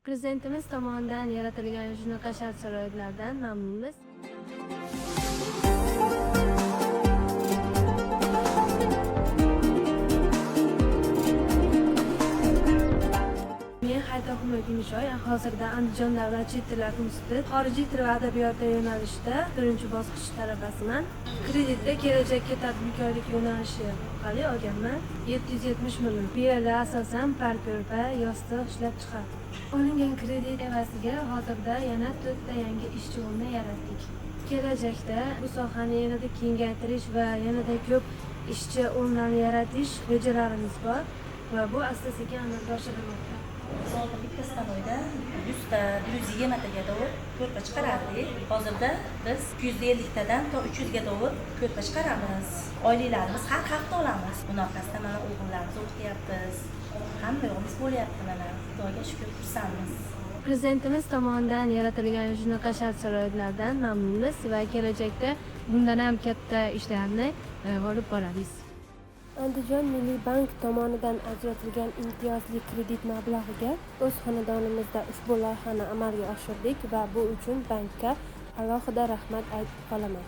Prezidentimiz tomonidan yaratilgan shunaqa shart-sharoitlardan mamnunmiz. Men Haytoqimova Kumushoy, hozirda Andijon davlat chet tillar instituti xorijiy til va adabiyoti yo'nalishida 4-bosqich talabasiman. Kreditda kelajakka tadbirkorlik yo'nalishi orqali olganman. 770 million. Bu yerda asosan par ko'rpa, yostiq ishlab chiqardik. Olingan kredit evaziga hozirda yana 4 ta yangi ishchi o'rni yaratdik. Kelajakda bu sohani yanada kengaytirish va yanada ko'p ishchi o'rnlarini yaratish rejalarimiz bor va bu asta-sekin amalga oshirilmoqda. Oldin bitta stanoyda 100 ta, 120 taga dovur ko'rpa chiqarardik. Hozirda biz 250 tadan to 300 ga dovur ko'rpa chiqaramiz. Oyliklarimiz har hafta olamiz. Buni orqasidan mana o'g'illarimizni o'qityapmiz. Hamma yo'g'imiz bo'lyapti mana. Xudoga shukur, xursandmiz. Prezidentimiz tomonidan yaratilgan shunaqa shart-sharoitlardan mamnunmiz va kelajakda bundan ham katta ishlarni olib boramiz. Andijon Milliy bank tomonidan ajratilgan imtiyozli kredit mablag'iga o'z xonadonimizda ushbu loyihani amalga oshirdik va bu uchun bankka alohida rahmat aytib qolaman.